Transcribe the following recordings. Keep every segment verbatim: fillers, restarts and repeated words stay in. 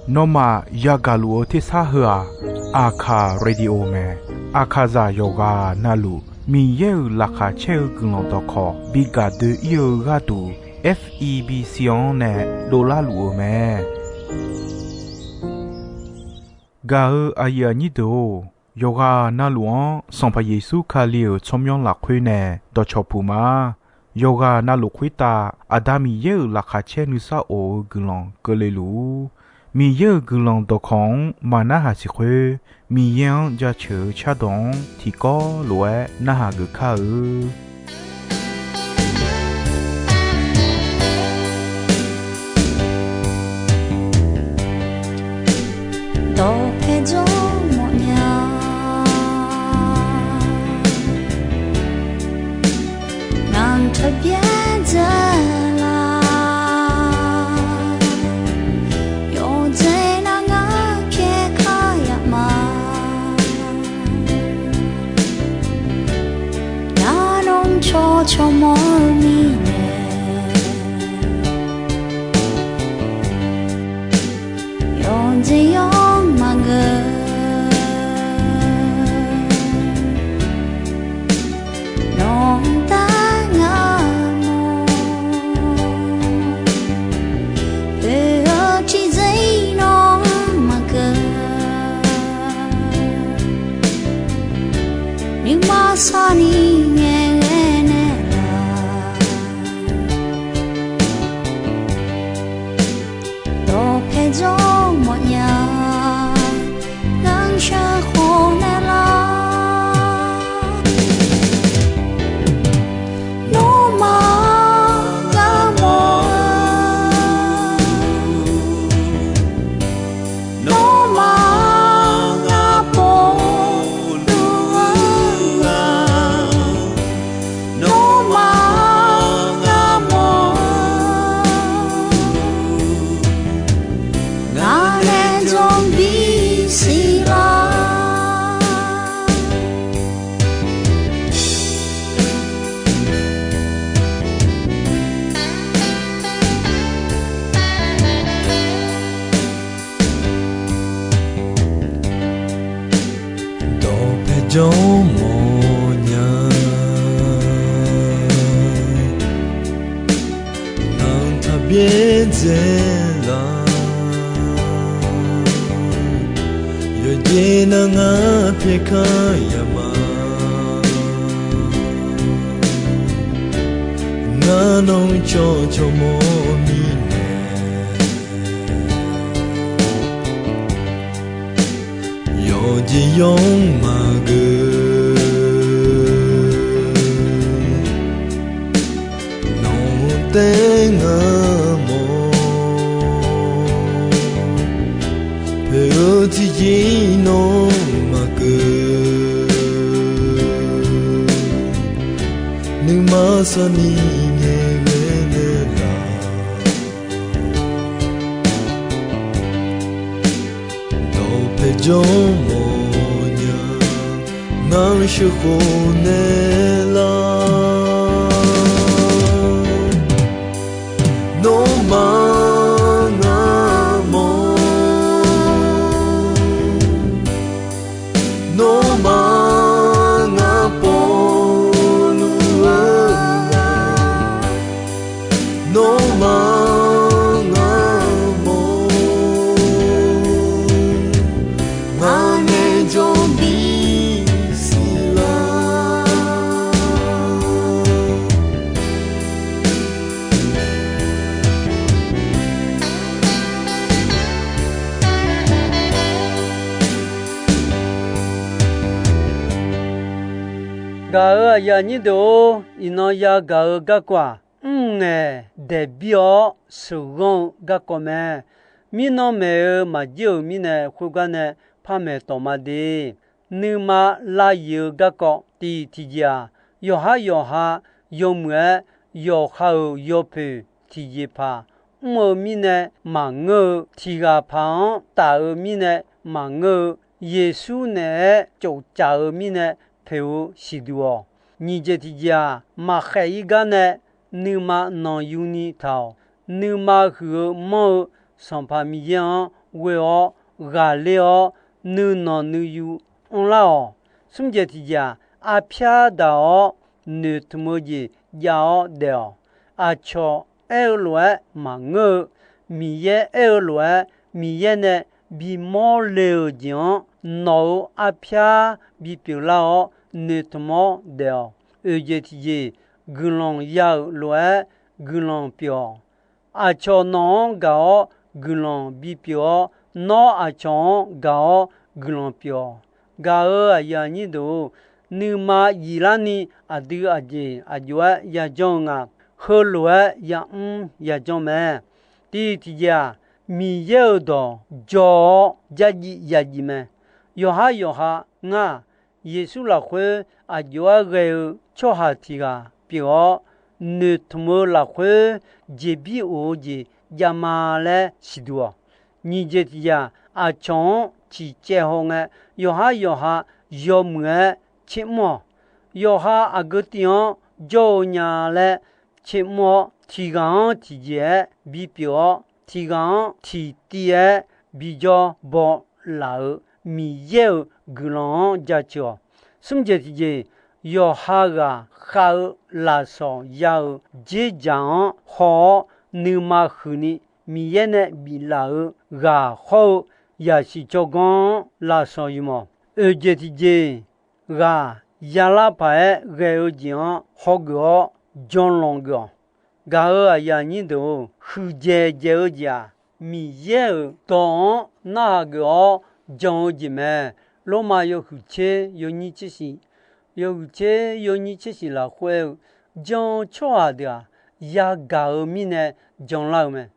Nawmaf yagaq luf-eu tersar heu-aq, Aqkaq Radio mae. Aqkaqzaq yawqghaq navluf Miqyaer-euq laqkhaq caer-eu guiqlanq dawqkawq bi gaq doe-ir-eu gharduq, F E B C-anr nae dovlar luf-eu mae. Gaq-eu aqyuif aqnyir deuq-or, yawqghaq navluf-anr Sanqpaq Yeqsur Kali-euq tsawrmyanr lafkhoer nae dawqcawq puq ma. Yawqghaq navluf khoertav Aqda Miqyaer-euq laqkhaq caer nuisar of-eu guiqlanq keuvle luf-ur. Miqyaer-euq guiqlanq dawqkawq-anr maqnarhaq siq khoer, Miqyaer-anr jaceuq-eu cardawq-anr tiqkawv lof-aer narhaq geuf kar-eu. Dawqpae jawrmawf nya, ngar taqbyaer dzae la. Yawqjeq nar ngar pyaer kar yaf ma. Nar nawr cawqcawq mawr-eu mirnae, yawqjeq yawr maqgeur. Nawq-anr dar ngar mawr, oe-eu tiqjeq nawq-anr maqgeur. Nuima sarni ngaeqghae naeqlaf, dawqpae jawrmawf nya, ngar sheuqkhof naeqlaf. Nawmaf ngar mawr-eu, nawmaf ngar pov luf-eu, nawmaf ngar mawr-eu, ngar nae jawr bi siq la. Dawqpae jawrmawf nya, ngar taqbyaer dzae la. Yawqjeq nar ngar pyaer kar yaf ma. Ngar nawr cawqcawq mawr mirnae, yawqjeq yawr maqgeur. Nawq-anr taef ngar mawr, poeq-eu tiqjeq nawr maqgeur. Nuima sarni ngaeqghae naeqlaf, dawqpae jawrmawf nya, ngar sheuqkhof naeqlaf. Nawmaf ngar mawr, nawmaf ngar pov luf-eu, nawmaf ngar mawr, ngar nae jawr bi siq la. Gaq-euq aqyuif aqnyir deuq-or, iqnan yagaq-eu garkawv-aq, mrngaeq daeqbir-awr sheuqghanr-eu garkawv mae. Mirnan maeq-eu maqjir-euq mirnae, khoergar nae par maeqtawq ma de. Nuima lavyaeq-eu garkawv tiq tiqjeq-aq, yawqhar yawqha yawmuiq-aer yawqha-euq yawpoeq tiqjeqpaq mr-eu mirnae maqngeur-eu, tiq ghaq paq-anr taf-eu mirnae maqngeur-eu, Yeqsur naeq-aer cofcaf-eu mirnae poeq-eu siqduq-awq. Nyiq jeq tiqjeq-aq, maqkhaeq-ir gar nae nuima nanqyuni taq-awq. nuima huiq-eu manr-eu Sanqpaq Miqyaer-anr ghoe-awr ghaqler-awr, nuinanq nuiyu anrlar-awq. Smr jeq tiqjeq-aq, arpyar daq-awr noeqtmq-eu jeq jav-awr daef-awq. Aqcawq aer-eu lof-aer maqngeur-eu, Miqyaer aer-eu lof-aer Miqyaer nae bimawr le-euq jeq-anr nawq-euq arpyar bipyeuf lar-awr noeqtmq-awr daef-awq. Oeq jeq tiqjeq, guiqlanq ya-euq lof-aer guiqlanq pyeuf-awq. Aqcawq nawq-anr gaq-awr guiqlanq bipyeuf-awr, nawr aqcawq-anr gaq-awr guiqlanq pyeuf-awq. Gaq-euq aqyuif aqnyir deuq-or, nuima yiflarni aqdui aqjeq aqjox-aer yajanr-eu nga. Heulof-aer yamr yajanr mae. Tiq tiqjeq-aq, Miqyaer-euq dawq jawr-awr jarjif yajif mae. Yawqhar yawqha ngar, Yeqsur lafkhoer aqjox-aer ghae-eu tsawrhaq tiq ghaq pyeuf-awr, noeqtmq-eu lafkhoer jeqbir of-eu jeq javma laer siqduq-awq. Nyiq jeq tiqjeq-aq, aqcawq-anr ciqcaev hawngae, yawqhar yawqha yawmuiq-aer tsermr-awq. Yawqha aqgeu tiv-anr jawr-eu nya laer tsermr-awr, tiq ghaq-anr tiqjeq-aer bipyeuf-awr, tiq ghaq-anr tiqtiv-aer bijawr baw laf-euq Miqyaer-euq guiqlanq-anr jaceuq-awq. Smr jeq tiqjeq, yawqha ghaq khav-eu lafsawq ya-euq dzerdzaq-anr haw-awr, nuima huiqni Miqyaer nae biflaf-euq ghaq hawr-eu yasiq jawrganr-anr lafsawq ymq-awq. Oeq jeq tiqjeq, ghaq yalar paq-aer ghae-eu jeq-anr hawgeuf-awr janlanq geuf-awq. Gaq-euq aqyuif aqnyir deuq-or, huiqdzaeq dzaeq-eu jeq-aq, Miqyaer-euq dawq-anr narhaq geuf-awr jan-eu jeq mae. Lormav yawhuiq tser yawnyir tser shiq, yawhuiq tser yawnyir tser shiq lafkhoer-eu, jan-eu tsawrhaq deuq-aq, yagaq-euq mirnae janlar-eu mae.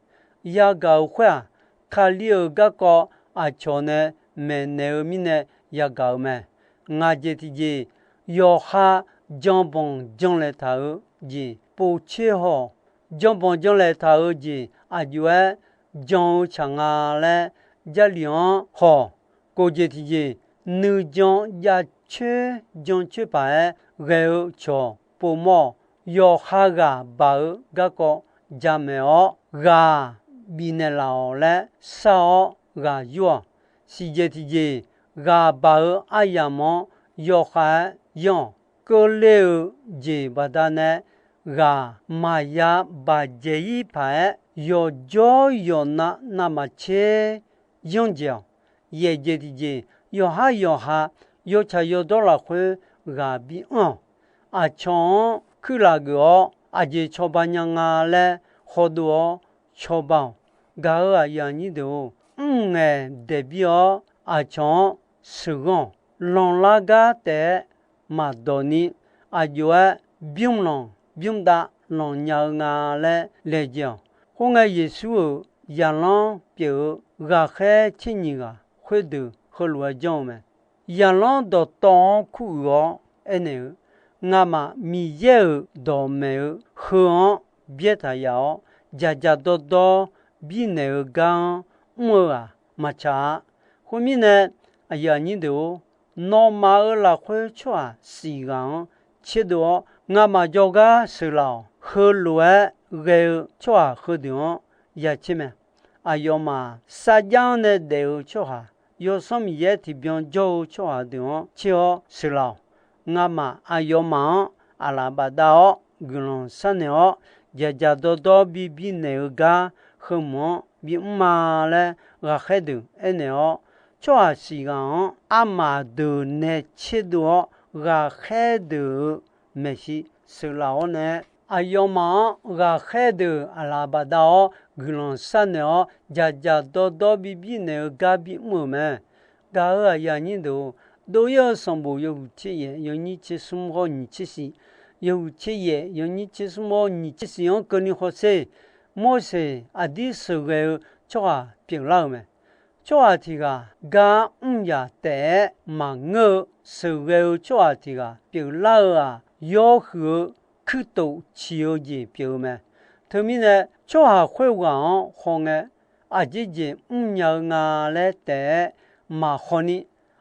Yagaq-euq khoer-aq, Kali-euq garkawv aqcawq nae maeqnaeq-eu mirnae yagaq-euq mae. Ngaq jeq tiqjeq, yawqha janbanq janlaeq taq-eu jeq povtser haw-awq. Janbanq janlaeq taq-eu jeq aqjox-aer jan-eu tsaq nga laer Jarlif-anr haw-awq. Kof jeq tiqjeq, nuijan jav coer jan coer paq-aer ghae-eu cawq povmawr-awq. Yawqha ghaq baq-eu garkawv jamaeq-awr, ghaq bifnaeq laf-awq laer shar-awr ghaq yur-awq. Siqjeq tiqjeq, ghaq baq-eu aryamq-anr yawkhav-aer yanr-awq. Keuvle-euq jeq baqdanae ghaq maqya baqdzaeq-ir paq-aer, yawqjawr yawqnav navmaqtser yanr dzaeq-awq. Yaeq jeq tiqjeq, yawqhar yawqha yawtsaq yawdawr lafkhoer ghaq bi anr-awq. Aqcawq-anr kuirlaf geuf-awr, aqjeq cawba nya nga laer hawdov-awr cawba-awq. Gaq-euq aqyuif aqnyir deuq-or, mrngaeq daeqbir-awr aqcawq-anr sheuqghanr-awq. Lanqlar gar taef-aer maqdawq ni, aqjox-aer bymr lanq bymr dav lanq nya-eu nga laer laejae-awq. Khoerngae, Yeqsur-euq zaqlanr pyeuf-eu ghaqkhaer tser nyiq ghaq khoerdeuq heulof-aer janr-eu mae. Zaqlanr dawqtawv-anr kuruiq-awr aernaeq-eu, Ngamaf Miqyaer-euq dawqmaeq-eu heu-anr byaertaq yaf-awr, dzaqdzaq dawrdawr birnaeq-eu gar-anr mr-eu-aq, maqtsaq-a. Khoermirnae, aqyuif aqnyir deuq-or, nawmaf-euq lafkhoer tsawrhaq siq ghaq-anr tserdov-awr, ngamaf jawrgar sheuqlaf-awq. Heulof-aer ghae-eu tsawrhaq heudeuq-anr ya tser mae. Aqyawfmaf sarjax-anr nae daef-eu tsawrhaq, Yawsanr Miqyaer tiqbyan jawr-eu tsawrhaq deuq-anr tser-awr sheuqlaf-awq. Ngamaf aqyawfmaf-anr aqlaf bafdav-awr guiqlanq sharnaeq-awr, dzaqdzaq dawrdawr bi birnaeq-eu gar heumq-anr bimr ma laer ghaqkhaer deuq aernaeq-awr, tsawrhaq siq ghaq-anr armaf deuq nae tserdov-awr, ghaqkhaer deuq-euq maeqshi sheuqlaf-awr nae, aqyawfmaf-anr ghaqkhaer deuq aqlaf bafdav-awr guiqlanq sharnaeq-awr, dzaqdzaq dawrdawr bi birnaeq-eu gar bimr-euq mae. Gaq-euq aqyuif aqnyir deuq-or, dov-ir-eu sanqbof yawhuiq tser yaef yawnyir tser smr hawr nyiq tser shiq, yawhuiq tser yaef yawnyir tser smr hawr nyiq tser shiq-anr keuvni hawsher. Morseq aqdir sheuqghae-eu tsawrhaq pyeuflar-euq mae. Tsawrhaq tiq ghaq gar mr yaq taef-aer maqngeur-eu sheuqghae-eu tsawrhaq tiq ghaq pyeuflar-eu-aq, yawhuiq-eu kuirtof ciq-eu jeq pyeuf-eu mae. Teumirnae, tsawrhaq khoerghaq-anr hawngae, aqjeq jeq mrnya-eu nga laer taef-aer maqhaw ni,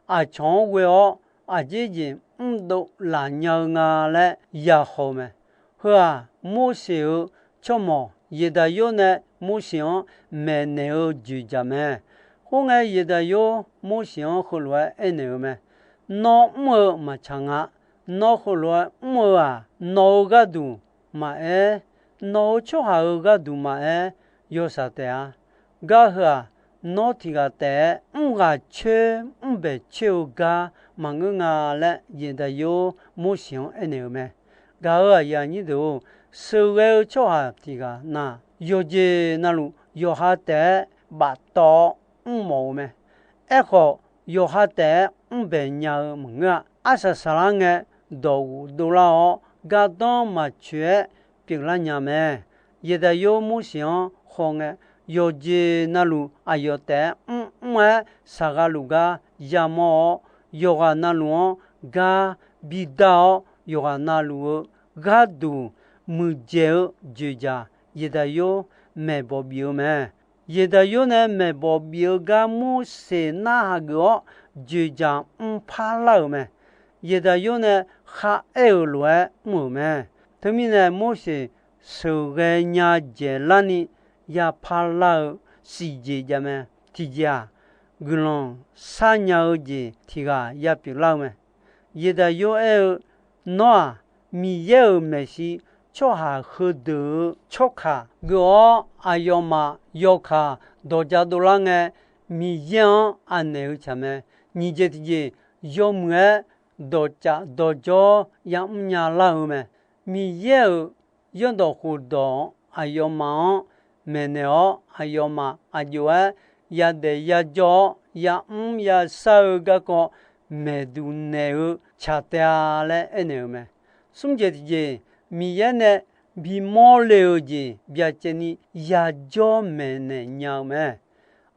aqcawq-anr ghoe-awr aqjeq jeq mrdov laf nya-eu nga laer yahaw-eu mae. Heu-aq, Morseq-euq tsawrmawq Yeqdaqyor nae Morseq-anr maeqnaeq-eu joeqjaq mae. Khoerngae, Yeqdaqyor Morseq-anr heulof-aer aernaeq-eu mae. Nawr mr-eu maqtsaq nga. Nawr heulof-aer mr-eu-aq, nawq-euq gharduq maqaer, nawq-euq tsawrhaq-euq gharduq maqaer, yawshaq taef-a. Gar heu-aq, nawr tiq ghaq taef-aer mr ghaq coer mr baeq coer-eu gar maqngeur nga laer, Yeqdaqyor Morseq-anr aernaeq-euq mae. Gaq-euq aqyuif aqnyir deuq-or, sheuqghae-eu tsawrhaq tiq ghaq na, yawqjeq navluf yawqha taef-aer baftawv-awr mrmawf-eu mae. Aerkhawf, yawqha taef-aer mr baeq nya-eu maqngeur-a. Arsaq saqlar ngae, dawqghof dovlar-awr, gardanr maqtsoeq-aer pyeuflar nya mae. Yeqdaqyor Morseq-anr hawngae, yawqjeq navluf aqyawf taef-aer mrmr-aer saqghaq luf gar yamawr-awr, yawqghaq navluf-anr gar bidar-awr, yawqghaq navluf-eu gharduq muiqdzaeq-eu joeqjaq, Yeqdaqyor maeqbawq bif-eu mae. Yeqdaqyor nae maeqbawq bif-eu gar Morseq narhaq geuf-awr, joeqjaq mr parlar-euq mae. Yeqdaqyor nae kharaer-euq lof-aer mr-euq mae. Teumirnae, Morseq sheuqghae nya dzaeqlarni ya parlar-eu siqjeq jav mae. Tiqjeq-aq, guiqlanq sharnya-eu jeq tiq ghaq ya pyeuflar-eu mae. Yeqdaqyor aer-eu, Nawr-aq, Miqyaer-euq maeqshi tsawrhaq heudeuq-euq tsawrkaq geuf-awr, aqyawfmaf yawkaq dawqja dovlar ngae, Miqyaer-anr anaeq-eu tsaq mae. Nyiq jeq tiqjeq, yawmuiq-aer dawqcaf dawqjawr yamr nya lar-eu mae. Miqyaer-euq zanrdawq khofdawq aqyawfmaf-anr maeqnaeq-awr, aqyawfmaf aqjox-aer yadaef yajawr-awr yamr yashar-eu garkawv maeqduq naeq-eu tsaq taef-a laer aernaeq-euq mae. Smr jeq tiqjeq, Miqyaer nae bimawr le-euq jeq byacaevni yajawr maeqnaeq nya-eu mae.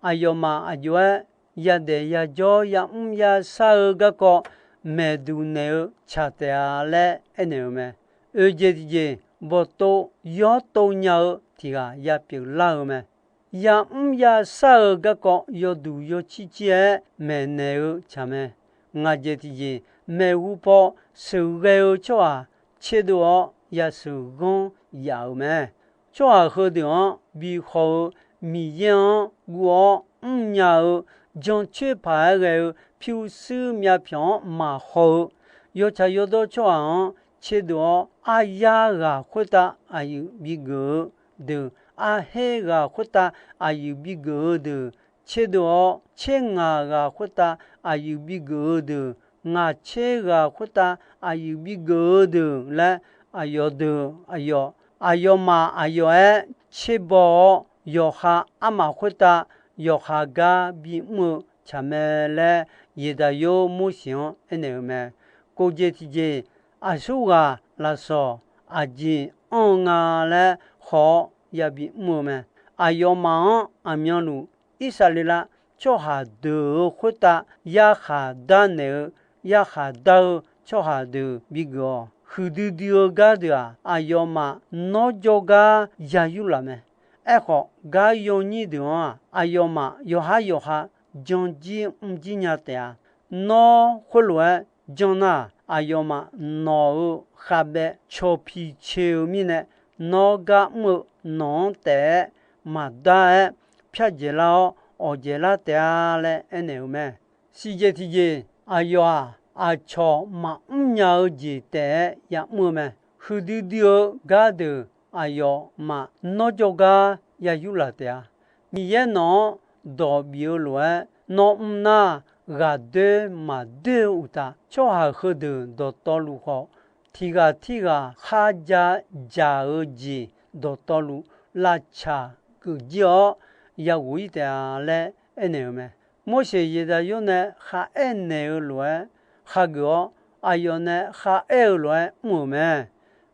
Aqyawfmaf aqjox-aer yadaef yajawr yamr yashar-eu garkawv maeqduq naeq-eu tsaq taef-a laer aernaeq-euq mae. Oeq jeq tiqjeq, bawqtov yawr tov nya-eu tiq ghaq ya pyeuflar-eu mae. Yamr yashar-eu garkawv yawduq yawcir cir-aer maeqnaeq-eu tsaq mae. Ngaq jeq tiqjeq, maeqhu paw sheuqghae-eu tsawrhaq tserdov-awr yasheuq ghanr yaf-euq mae. Tsawrhaq heudeuq-anr bihaw-eu Miqyaer-anr guv-awr mrnya-eu, jancoer paq-aer ghae-eu pyurshuir myavpyawq-anr maqhaw-eu, yawtsaq yawdawr tsawrhaq-anr tserdov-awr, aryar ghaq khoertav aqyuif bigeuf-eu deuq, arher ghaq khoertav aqyuif bigeuf-eu deuq tserdov-awr, tser ngaq ghaq khoertav aqyuif bigeuf-eu deuq, ngaq tser ghaq khoertav aqyuif bigeuf-eu deuq laer, aqyawf deuq aqyawf, aqyawfmaf aqyawf-aer tserbaw-awr, yawqha armaf khoertav yawqha gar bimr-eu tsaq mae laer, Yeqdaqyor Morseq-anr aernaeq-euq mae. Kov jeq tiqjeq, aqsurghaq lafsawq aqjeq anr-eu nga laer haw-awr yabi mr-eu mae. Aqyawfmaf-anr aqmyanluf Irsaqleqlav tsawrhaq deuq-euq khoertav yarkhaq darnaeq-eu, yarkhaq dar-eu tsawrhaq deuq bigeuf-awq. Huiqdui dui-eu gardeuq-aq, aqyawfmaf nawr jawrgar yayur laf mae. Aerkhawf, gar yawnyir deuq-anr-aq, aqyawfmaf yawqhar yawqha janjir mrjir nya taef-a. Nawr khoerlof-aer janr nar, aqyawfmaf nawq-euq khavbaev cawq piq coeq-eu mirnae, nawr gar mr-eu nawq-anr taef-aer maqdar-aer pyardzaeq lar-awr awqdzaeq lar taef-a laer aernaeq-eu mae. Siqjeq tiqjeq, aqyawf-aq, aqcawq maqmr nya-eu jeq taef-aer yamr-eu mae. Huiqdui dui-eu gardeuq aqyawfmaf nawr jawrgar yayur laf taef-a. Miqyaer nawq-anr dawq bif-eu lof-aer, nawr mr nar, ghaqdoer maqdoer-eu uqtaf, tsawrhaq heudeuq dawqtawvluf khawf, tiq ghaq tirghaq kharja dzaq-eu jeq dawqtawvluf lavcaq geuf jir-awr yaghof-ir taef-a laer aernaeq-eu mae. Morseq Yeqdaqyor nae kharaer naeq-eu lof-aer khageuf-awr, aqyawf nae kharaer-eu lof-aer mr-euq mae.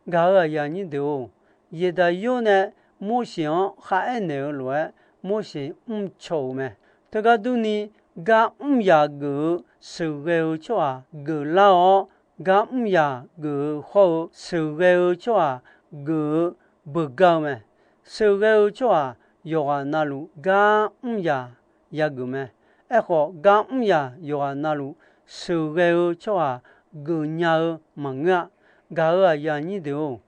Gaq-euq aqyuif aqnyir deuq-or, Yeqdaqyor nae Morseq-anr kharaer naeq-eu lof-aer Morseq mrcaw-euq mae. Teugar durni, gar mr yaq geuf-eu sheuqghae-eu tsawrhaq geuflar-awr, gar mr yaq geuf-eu hawr-eu sheuqghae-eu tsawrhaq geuf-eu beugar-eu mae. Sheuqghae-eu tsawrhaq yawqghaq navluf gar mr yaq yageuf mae. Aerkhawf, gar mr yaq yawqghaq navluf sheuqghae-eu tsawrhaq geufnya-eu maqngeur-a. Gaq-euq aqyuif aqnyir deuq-or,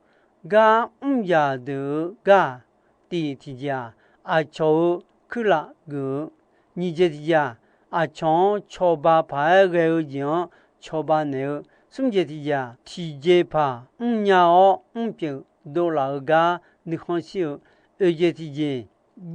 gar mr yaq deuq-eu gar-aq, Tiq tiqjeq-aq, aqcawq-euq kuirlaf geuf-eu. Nyiq jeq tiqjeq-aq, aqcawq-anr cawba paq-aer ghae-eu jeq-anr cawba naeq-eu. Smr jeq tiqjeq-aq, tiqjeqpaq mrnya-awr mrpyeuf dovlaf-eu gar nuikhanr shir-eu. Oeq jeq tiqjeq,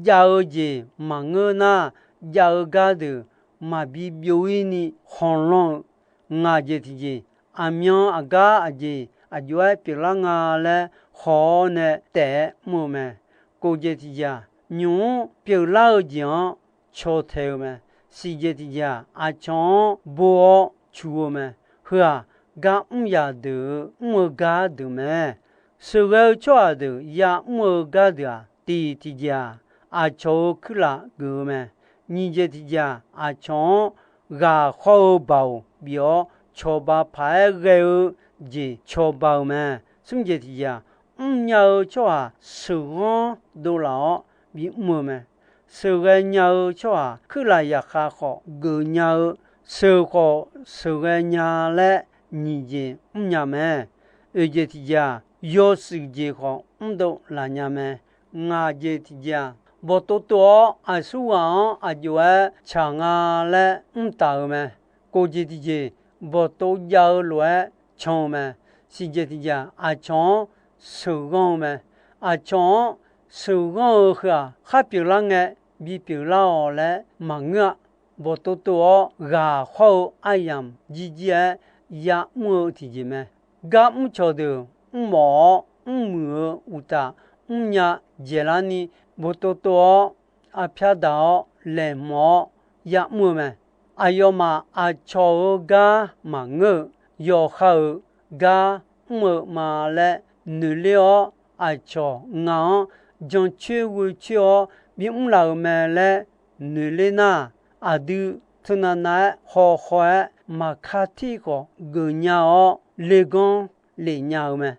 jav-eu jeq maqngeur nar, jav-eu gar deuq maqbi byov-ir ni khanqlanr-eu. Ngaq jeq tiqjeq, aqmyan aqgar aqjeq aqjox-aer pyeuflar nga laer haw-awr nae taef-aer mr-eu mae. Kov jeq tiqjeq-aq, nymq-mr pyeuflar-eu jeq-anr caw tae-eu mae. Siq jeq tiqjeq-aq, aqcawq-anr bo-awr cu-eu mae. Heu-aq, gar mr yaq deuq-eu mr-eu gar deuq mae. Sheuqghae-eu tsawrhaq deuq ya'mr-eu gar deuq-aq, tiq tiqjeq-aq, aqcawq-euq kuirlaf geuf-eu mae. Nyiq jeq tiqjeq-aq, aqcawq-anr ghaqkhawr-eu baoq bif-awr, cawba paq-aer ghae-eu jeq cawba-eu mae. Smr jeq tiqjeq-aq, mrnya-eu tsawrhaq sheuqghanr dovlaf-awr bimr-eu mae. Sheuqghae nya-eu tsawrhaq kuirlaf yaqkhav khawf geufnya-eu, sheuq khawf sheuqghae nya laer nyiq jeq mrnya mae. Oeq jeq tiqjeq-aq, yawshuif jeq khawf mrdov laf nya mae. Ngaq jeq tiqjeq-aq, bawqtov tov-awr aqsurghaq-anr aqjox-aer tsaq nga laer mrtaf-eu mae. Kov jeq tiqjeq, bawqtov jav-eu lof-aer can-eu mae. Siq jeq tiqjeq-aq, aqcawq-anr sheuqghanr-eu mae. Aqcawq-anr sheuqghanr-eu heu-aq, khar pyeuflar ngae bipyeuf lar-awq laer maqngeur-a. Bawqtov tov-awr ghaqkhawr-eu aryamq jirjir-aer ya'mr-eu tiqjeq mae. Gar mrcawq deuq mrmawf-awr mrmuiq-eu uqtaf, mrnya dzaeqlar ni, bawqtov tov-awr arpyar daq-awr laeqhmq-awr ya'mr-eu mae. Aqyawfmaf aqcawq-euq gar maqngeur-eu, yawqha-euq gar mr-eu ma laer noeqler-awr, aqcawq ngaq-anr jancoer ghoecoer-awr bimr laf-euq mae laer noeqler nar, aqdui teunav nav-aer hawkhaw-aer maqka tir khawf geufnya-awr lerganr lef nya-eu mae.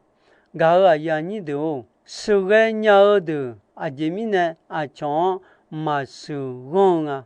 Gaq-euq aqyuif aqnyir deuq-or, sheuqghae nya-eu deuq aqjeq mirnae aqcawq-anr maqsheuq ghanr-eu nga.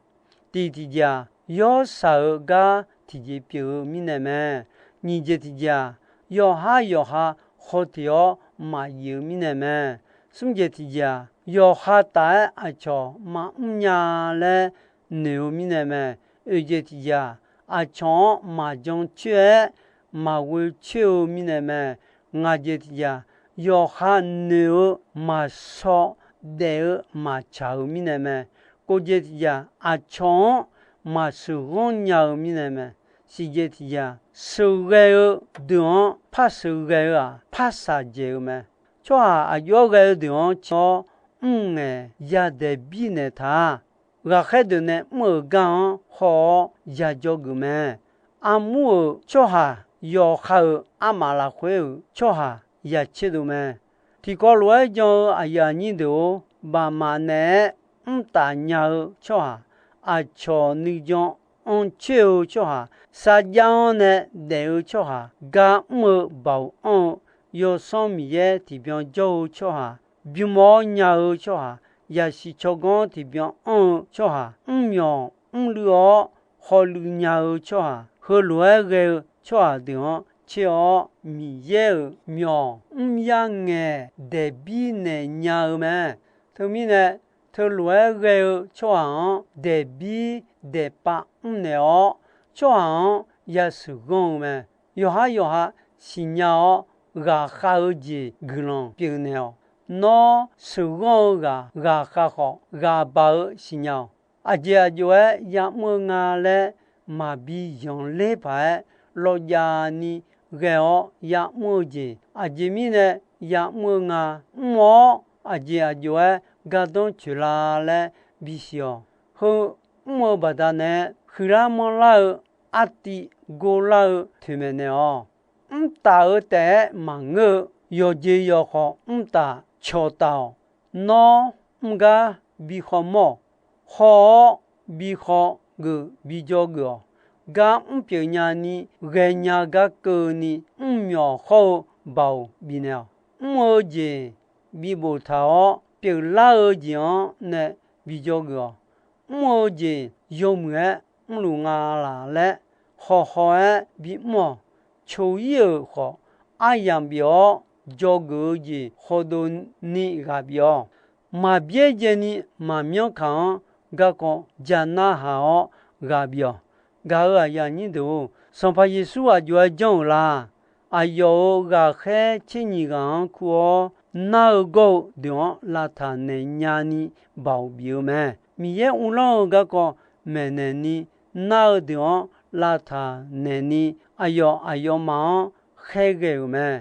Tiq tiqjeq-aq, yawrsaq-euq gar tiqjeq pyeuf-eu mirnae mae. Nyiq jeq tiqjeq-aq, yawqhar yawqha khawf teq-awr maqyif-eu mirnae mae. Smr jeq tiqjeq-aq, yawqha taf-aer aqcawq maqmr nya laer noeq-eu mirnae mae. Oeq jeq tiqjeq-aq, aqcawq-anr maqjan coer-aer maqghoe coer-eu mirnae mae. Ngaq jeq tiqjeq-aq, yawqha noeq-eu maqshaw daef-eu maqtsaq-euq mirnae mae. Kov jeq tiqjeq-aq, aqcawq-anr maqsheuq ghanr nya-eu mirnae mae. Siq jeq tiqjeq-aq, sheuqghae-eu deuq-anr par sheuqghae-eu-aq, par shaqdzaeq-eu mae. Tsawrhaq aqjox-aer ghae-eu deuq-anr caer-awr mr ngaeq yadaeq birnaeq taq-a. Ghaqkhaer deuq nae mr-euq gar-anr haw-awr ya dzawgeuf mae. Armur-euq tsawrhaq yawqha-euq armaf lafkhoer-euq tsawrhaq ya tserdov mae. Tiqkawv lof-aer jan-eu aqyuif aqnyir deuq-or, baqmaf naeq-aer mrtaf nya-eu tsawrhaq, aqcawq nuijan anr coer-eu tsawrhaq, sarjax-anr nae daef-eu tsawrhaq, gar mr-eu baoq anr-eu, Yawsanr Miqyaer tiqbyan jawr-eu tsawrhaq, bymr-awr nya-eu tsawrhaq, yasiq tsawrganr tiqbyan anr-eu tsawrhaq, mrmyawq mrluiv-awr hawluiv nya-eu tsawrhaq, heulof-aer ghae-eu tsawrhaq deuq-anr caer-awr Miqyaer-euq myawq mr yar ngaeq daeqbir naeq nya-eu mae. Teumirnae, teulof-aer ghae-eu tsawrhaq-anr daeqbir daeqpav mrnaeq-awr, tsawrhaq-anr yasheuq ghanr-eu mae. Yawqhar yawqha siqnya-awr, ghaqkhav-eu jeq guiqlanq pyeufnaeq-awq. Nawr sheuqghanr-eu ghaq ghaqkhav khawf, ghaq baq-eu siqnya-awq. Aqjeq aqjox-aer ya'mr-eu nga laer maqbi yanqler paq-aer, lawqjaf ni ghae-awr ya'mr-eu jeq, aqjeq mirnae ya'mr-eu nga. Mr-awr aqjeq aqjox-aer gardanr coeq la laer bisiq-awq. Heu mr-eu baqdanae huiqlar manrlar-eu, artiv gorlar-eu toeqmaeq naeq-awq. Mrtaf-eu taef-aer maqngeur-eu, yawqjeq yawq khawf mrtaf cawqtaf-awq. Nawr mr gar bi khawmawr-awq. Haw-awr bi khawgeuf bi dzawgeuf-awq. Gar mr pyeuf nyani ghaenya gar keuvni, mrmyawq hawr-eu baoq bifnaeq-awq. Mr-eu jeq bi boftaq-awr, pyeuflar-eu jeq-anr nae bi dzawgeuf-awq. Mr-eu jeq yawmuiq-aer mrluf nga laq laer, hawqhaw-aer bimr-awq. Coq-ir-euq khawf, aryamq bif-awr dzawgeuf-eu jeq hawdov ni ghaq bif-awq. Maqbyaerdzaeni maqmyanr kaq-anr garkawv ja narhaq-awr ghaq bif-awq. Gaq-euq aqyuif aqnyir deuq-or, Sanqpaq Yeqsur aqjox-aer janr-euq la? Aqyawf-euq ghaqkhaer tser nyiq ghaq-anr kur-awr, nar-eu gawr-eu deuq-anr lavtaq naeq nyani baoq bif-eu mae. Miqyaer uvlanr-eu garkawv maeqnaeq ni, nar-eu deuq-anr lavtaq naeq ni, aqyawf aqyawfmaf-anr khaerghae-euq mae.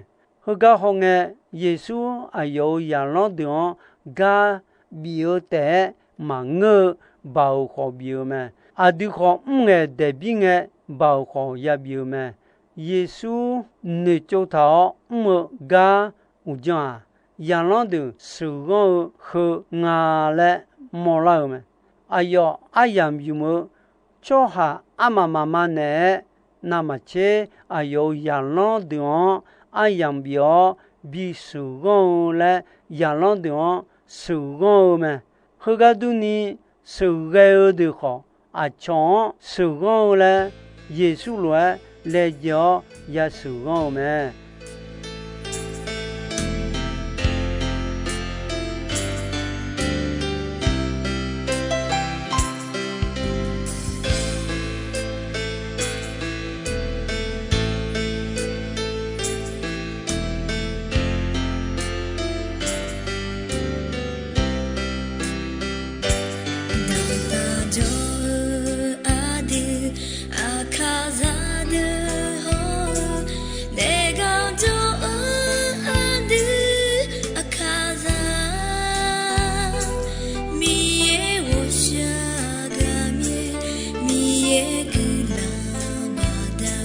Heugar hawngae, Yeqsur aqyawf-euq zaqlanr deuq-anr gar bif-eu taef-aer maqngeur-eu baoq khawf bif-eu mae. Aqdui khawf mr ngaeq daeqbir ngae, baoq khawf yabif-eu mae. Yeqsur noeqtsov taq-awr mr-eu gar uqdzan-aq, zaqlanr deuq sheuqghanr-eu heu nga laer mawrlar-eu mae. Aqyawf aryamq ymq-eu tsawrhaq armaf mafma naeq-aer, navmaqtser aqyawf-euq zaqlanr deuq-anr aryamq bif-awr bi sheuqghanr-eu laer, zaqlanr deuq-anr sheuqghanr-eu mae. Heugar durni, sheuqghae-eu deuq khawf, aqcawq-anr sheuqghanr-eu laer, Yeqsur lof-aer laejae-awr ya sheuqghanr-eu mae. Daqtaq jawr-eu aqdui, aqkaqzaq deuq hawr-eu, daefgar jawr-eu aqdui, aqkaqzaq, Miqyaer ghawqshaq gaqmyaer, Miqyaer guiqlanq baqda,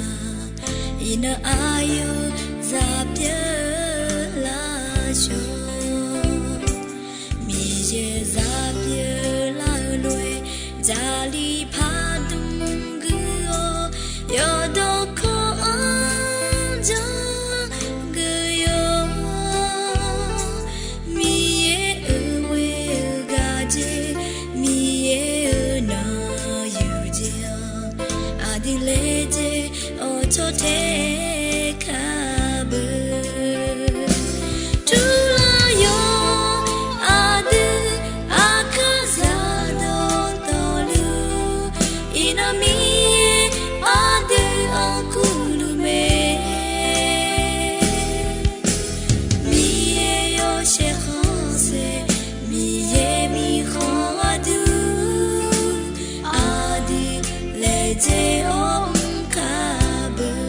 iqnan aqyawf zaq pyeuf laf shawr. Miqyaer zaq pyeuf lar-eu lof-aer, Jarlif pardmq guiq-awr, yawqdawq kawv-anr janr guiq-awr, Miqyaer-euq ghoer-eu gaq jeq, Miqyaer-euq nan yuqjeq-anr, aqdui laejae-awr cawtae kaq beu. Turlar yawr aqdui, aqkaqzaq dawqtawvluf, iqnan Miqyaer aqdui-anr kurluf mae. Miqyaer yawshaef khanqsaer, Miqyaer mirkhanq aqdui, aqdui laejae-awr mr kaq beu.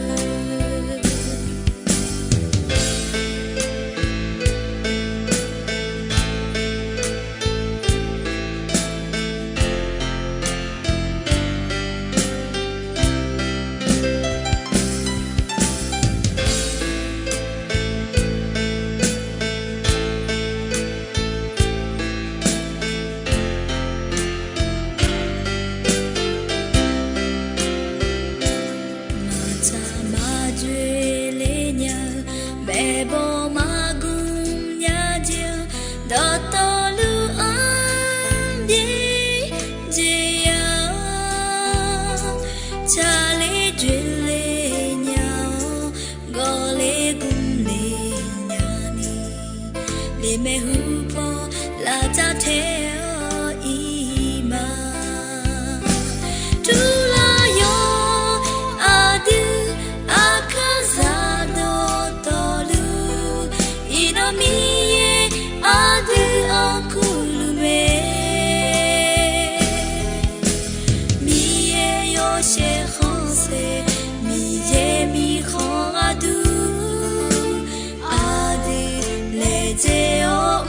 Maqtsaq maqdzoeq le nya-eu, maeqbawq maqgmq nya jeq-anr, dawqtawvluf-anr byaerdzae ya-awr, tsaqler dzoeqle nya-awr, gawqler gmqle nyani, lemaeq hupaw lavtav tae-awr iq ma. Turlar yawr aqdui, aqkaqzaq dawqtawvluf, iqnan Miqyaer aqdui-anr kurluf mae. Miqyaer yawshaef khanqsaer, Miqyaer mirkhanq aqdui, aqdui laejae-awr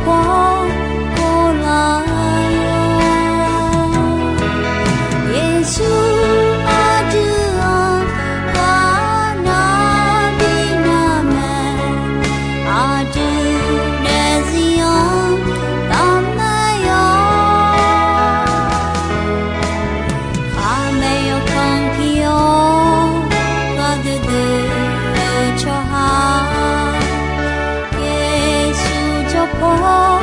Pawr pov laf-awr, Yeqsur aqdui-anr ghaqnar bi nar mae, aqdui daefzir-anr taf mae-awr. Khaqmae yawkanr pir-awr, ghaq deuq deuq-eu tsawrhaq, Yeqsur jawr pawr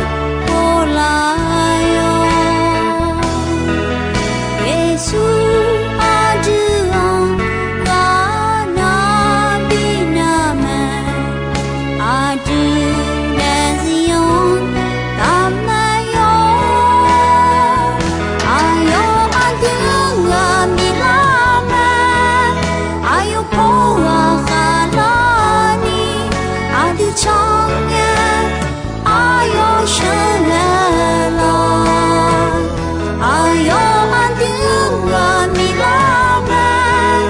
pov laf-awr. Yeqsur aqdui-anr ghaqnar bi nar mae, aqdui daefzir-anr taf mae-awr. Aqyawf aqdui-anr ghaq bi lar mae, aqyawf pov ghaq khaqlar ni, aqdui can ngae aqyawf sheuqghae lawq. Aqyawf aqdui-anr ghaq bi lar mae,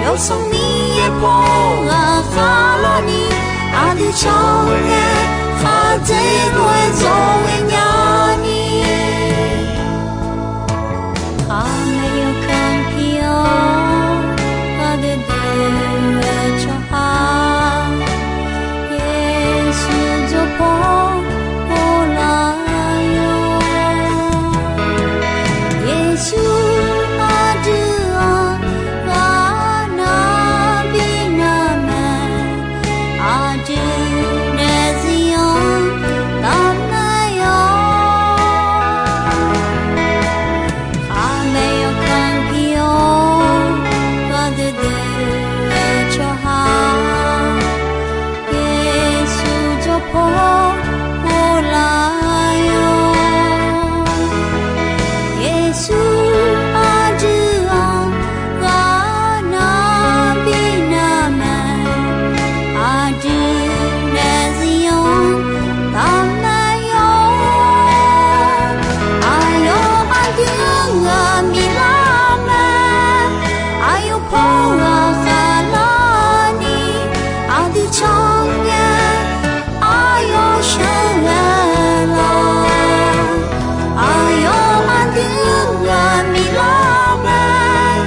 Yawsanr Miqyaer pov ghaq khaqlar ni, aqdui can ngae khaqdzerzaq-aer zawqghae nya ni. Khaqmae yawkanr pir-awr, ghaq deuq deuq-eu tsawrhaq, Yeqsur jawr pawr pov laf-awr. Yeqsur aqdui-anr ghaqnar bi nar mae, aqdui daefzir-anr taf mae-awr. Khaqmae yawkanr pir-awr, ghaq deuq deuq-eu tsawrhaq, Yeqsur jawr pawr pov laf-awr. Yeqsur aqdui-anr ghaqnar bi nar mae, aqdui daefzir-anr taf mae-awr. Aqyawf aqdui-anr ghaq bi lar mae, aqyawf pov ghaq khaqlar ni, aqdui can ngae aqyawf sheuqghae lawq. Aqyawf aqdui-anr ghaq bi lar mae,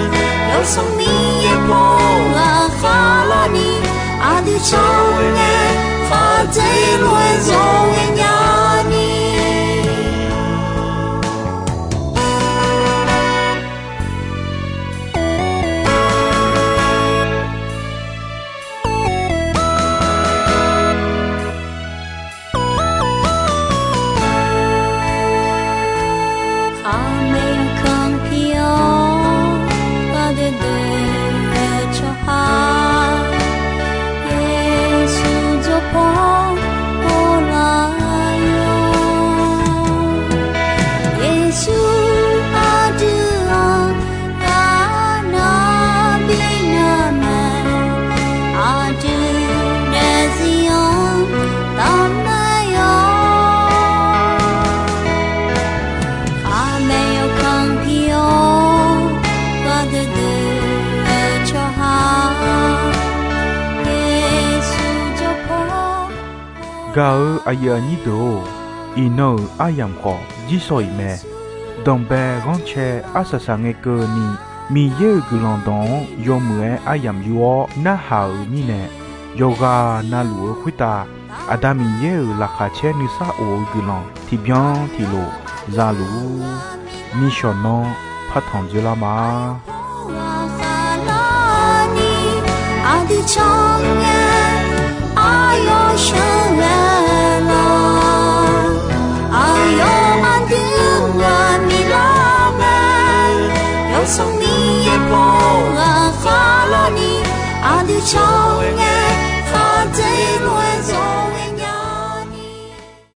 Yawsanr Miqyaer pov ghaq khaqlar ni, aqdui can ngae khaqdzerzaq-aer zawqghae nya ni. Khaqmae yawkanr pir-awr, ghaq deuq deuq-eu tsawrhaq, Yeqsur jawr pawr pov laf-awr. Yeqsur aqdui-anr ghaqnar bi nar mae, aqdui daefzir-anr taf mae-awr. Khaqmae yawkanr pir-awr, ghaq deuq deuq-eu tsawrhaq, Yeqsur jawr pawr. Gaq-eu aqyuif aqnyir deuq-or, iqnan-euq aryamq khawf jirsawq iq mae. Danqbae ghanrcae arsaq saq ngae keuvni, Miqyaer-euq guiqlanq dawq-anr yawmuiq-aer aryamq yur-awr narhaq-euq mirnae, yawqghaq navluf-eu khoertav Aqda Miqyaer-euq laqkhaq caer nuisar of-eu guiqlanq tiqbyan tiqlof za luf-ur. Nishawq nanr partanq dzoerlar ma. Aqdui can ngae aqyawf sheuqghae lawq. Aqyawf aqdui-anr ghaq bi lar mae, Yawsanr Miqyaer pov ghaq khaqlar ni, aqdui can ngae